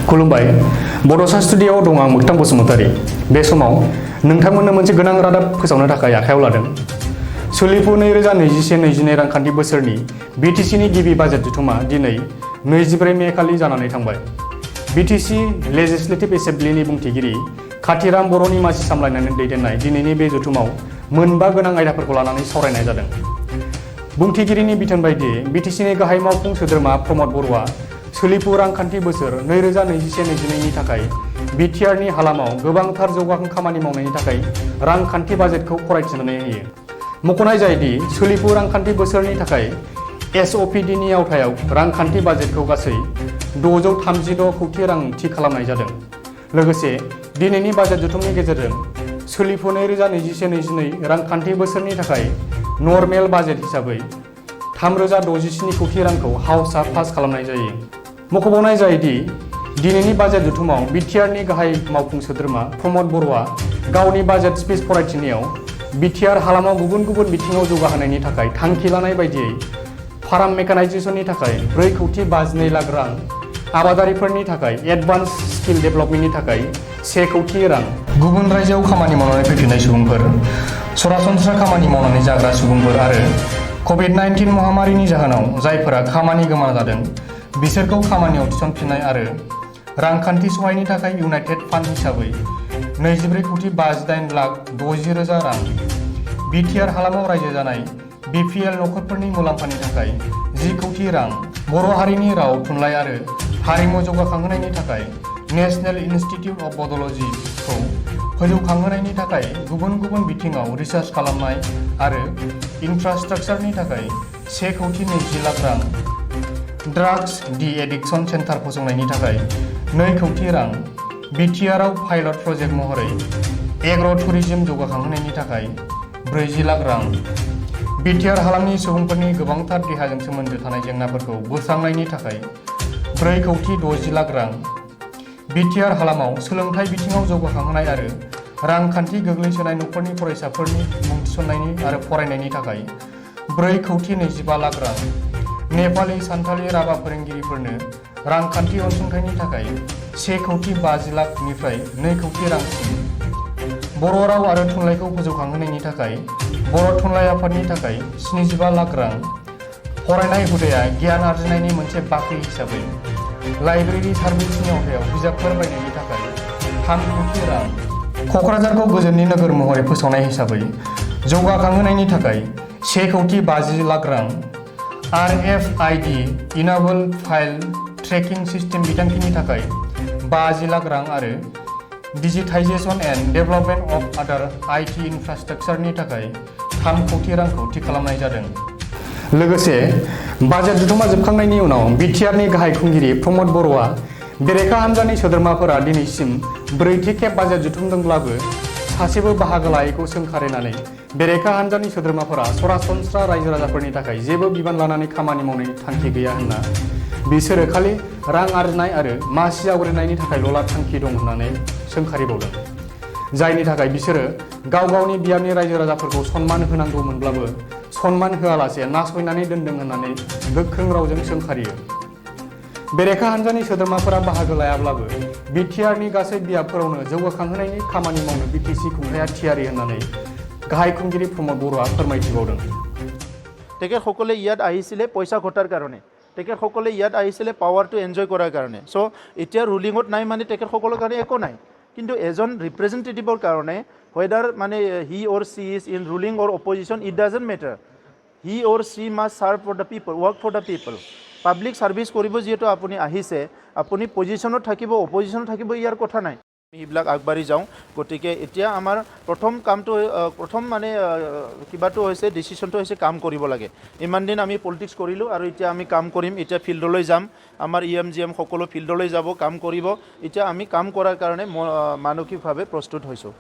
खुलुमबाय बड'सा स्टुडिय'आव दं आं मोगथां बसुमतारी। बे समाव नोंथांमोननो मोनसे गोनां रादाब फोसावनो थाखाय आखायाव लादों। सोलिफु 2021-22 रांखान्थि बोसोरनि बिटिसिनि गिबि बाजेट जथुमा दिनै 24 मे खालि जानानै थांबाय। बिटिसि लेजिस्लेटिभ एसेम्ब्लिनि बुंथिगिरि खाथिराम बर'नि मासि सामलायनानै दैदेननाय दिनैनि बे जथुमाव मोनबा गोनां आयदाफोरखौ लानानै सावरायनाय जादों। बुंथिगिरिनि बिथोन बायदियै बिटिसिनि गाहाय मावफुं सोद्रोमा प्रमद बर'आ सोलिफु रांखान्थि बोसोर 2021-22नि थाखाय बिटिआरनि हालामाव गोबांथार जौगाखां खामानि मावनायनि थाखाय रांखान्थि बाजेटखौ फरायथिनानै होयो। मख'नाय जायोदि सोलिफु रांखान्थि बोसोरनि थाखाय एसअपिडिनि आवथायाव रांखान्थि बाजेटखौ गासै 636 कौटि रां थि खालामनाय जादों। लोगोसे दिनैनि बाजेट जथुमनि गेजेरजों सोलिफु 2021-22 रांखान्थि बोसोरनि थाखाय नर्मेल बाजेट हिसाबै 3067 कौटि रांखौ हाउसआ पास खालामनाय जायो। मख'बावनाय जायोदि दिनैनि बाजेट जथुमाव बिटिआरनि गाहाय मावफुं सोद्रोमा प्रमद बर'आ गावनि बाजेट स्पिच फरायथिनायाव बिटिआर हालामाव गुबुन गुबुन बिथिङाव जौगाहोनायनि थाखाय थांखि लानाय बायदियै फार्म मेकानाइजेसननि थाखाय 4 कौटि 52 लाख रां, आबादारिफोरनि थाखाय एडभान्स स्किल डेभेलपमेन्टनि थाखाय 1 कौटि रां, गुबुन रायजोआव खामानि मावनानै फैफिननाय सुबुंफोर, सरासनस्रा खामानि मावनानै जाग्रा सुबुंफोर आरो कभिड-19 महामारिनि जाहोनाव जायफोरा खामानि गोमाना जादों बिसोरखौ खामानियाव थिसनफिननाय आरो रांखान्थि सहायनि थाखाय इउनाइटेड फान्ड हिसाबै 24 कौटि 58 लाख 60 रोजा रां, बिटिआर हालामाव रायजो जानाय बिपिएल नखरफोरनि मुलाम्फानि थाखाय 10 कौटि रां, बर' हारिनि राव थुनलाइ आरो हारिमु जौगाखांहोनायनि थाखाय नेशनेल इनस्टिट्युट अफ बड'लजिखौ फोजौखांहोनायनि थाखाय गुबुन गुबुन बिथिङाव रिसार्च खालामनाय आरो इनफ्रास्ट्राक्चारनि थाखाय 1 कौटि 20 लाख रां, ड्राग्स डि एडिक्शन सेन्टार फसंनायनि थाखाय 2 कौटि रां, बिटिआरआव पाइलट प्रजेक्ट महरै एग्र' टुरिज्म जौगाखांहोनायनि थाखाय 40 लाख रां, बिटिआर हालामनि सुबुंफोरनि गोबांथार देहाजों सोमोन्दो थानाय जेंनाफोरखौ बोस्रांनायनि थाखाय 4 कौटि 60 लाख रां, बिटिआर हालामाव सोलोंथाइ बिथिङाव जौगाखांहोनाय आरो रांखान्थि गोग्लैसोनाय नखरनि फरायसाफोरनि मुं थिसननायनि आरो फरायनायनि थाखाय 4 कौटि 25 लाख रां, नेपाली सान्थालि राभा फोरोंगिरिफोरनो रांखान्थि अनसुंथाइनि थाखाय 1 कौटि 50 लाखनिफ्राय 2 कौटि रांसिम, बर' राव आरो थुनलाइखौ फोजौखांहोनायनि थाखाय बर' थुनलाइ आफादनि थाखाय 75 लाख रां, फरायनाय हुदाया गियान आरजिनायनि मोनसे बाख्रि हिसाबै लाइब्रेरि सार्भिसनि आवथायाव बिजाबफोर बायनायनि थाखाय 3 कौटि रां, क'क्राझारखौ गोजोननि नोगोर महरै फोसावनाय हिसाबै जौगाखांहोनायनि थाखाय 1 कौटि 50 लाख रां, RFID enable file tracking system बिथांखिनि थाखाय 50 लाख रां आरो digitization and development of Aadhaar IT इनफ्रास्ट्राक्चारनि थाखाय 3 कौटि रांखौ थि खालामनाय जादों। लोगोसे बाजेट जथुमा जोबखांनायनि उनाव बिटिआरनि गाहाय खुंगिरि प्रमद बर'आ बेरेखा हान्जानि सोद्रोमाफोरा दिनैसिम 4थि खेब बाजेट जथुमदोंब्लाबो सासेबो बाहागो लायैखौ सोंखारिनानै बेरेखा हान्जानि सोद्रोमाफोरा सरासनस्रा रायजो राजाफोरनि थाखाय जेबो बिबान लानानै खामानि मावनायनि थांखि गैया होनना बिसोरो खालि रां आरजिनाय आरो मासि आवग्रिनायनि थाखायल' थांखि दं होननानै सोंखारिबावदों। जायनि थाखाय बिसोरो गाव गावनि बियाबनि रायजो राजाफोरखौ सन्मान होनांगौमोनब्लाबो सन्मान होआलासे नासयनानै दोनदों होननानै गोख्रों रावजों सोंखारियो। बेरेखा हान्जानि सोद्रोमाफोरा बाहागो लायाब्लाबो बिटिआरनि गासै बियाबफोरावनो जौगाखांहोनायनि खामानि मावनो बिटिसि खुंथाया थियारि होननानै गाहाय खुंगिरि प्रमद बर'आ फोरमायथिबावदों। তেখেতসকলে ইয়াত আহিছিলে পইচা ঘটাৰ কাৰণে, তেখেতসকলে ইয়াত আহিছিলে পাৱাৰটো এনজয় কৰাৰ কাৰণে। চ' এতিয়া ৰুলিঙত নাই মানে তেখেতসকলৰ কাৰণে একো নাই, কিন্তু এজন ৰিপ্ৰেজেণ্টেটিভৰ কাৰণে whether মানে he or she is in ruling or opposition, it doesn't matter. He or she must serve for the people, work for the people. Public service কৰিব যিহেতু আপুনি আহিছে, আপুনি পজিশ্যনত থাকিব অপজিশ্যনত থাকিব ইয়াৰ কথা নাই। আমি এইবিলাক আগবাঢ়ি যাওঁ। গতিকে এতিয়া আমাৰ প্ৰথম কামটো প্ৰথম মানে কিবাটো হৈছে ডিচিশ্যনটো হৈছে কাম কৰিব লাগে। ইমান দিন আমি পলিটিক্স কৰিলোঁ আৰু এতিয়া আমি কাম কৰিম। এতিয়া ফিল্ডলৈ যাম, আমাৰ EM সকলো ফিল্ডলৈ যাব, কাম কৰিব। এতিয়া আমি কাম কৰাৰ কাৰণে মানসিকভাৱে প্ৰস্তুত হৈছোঁ।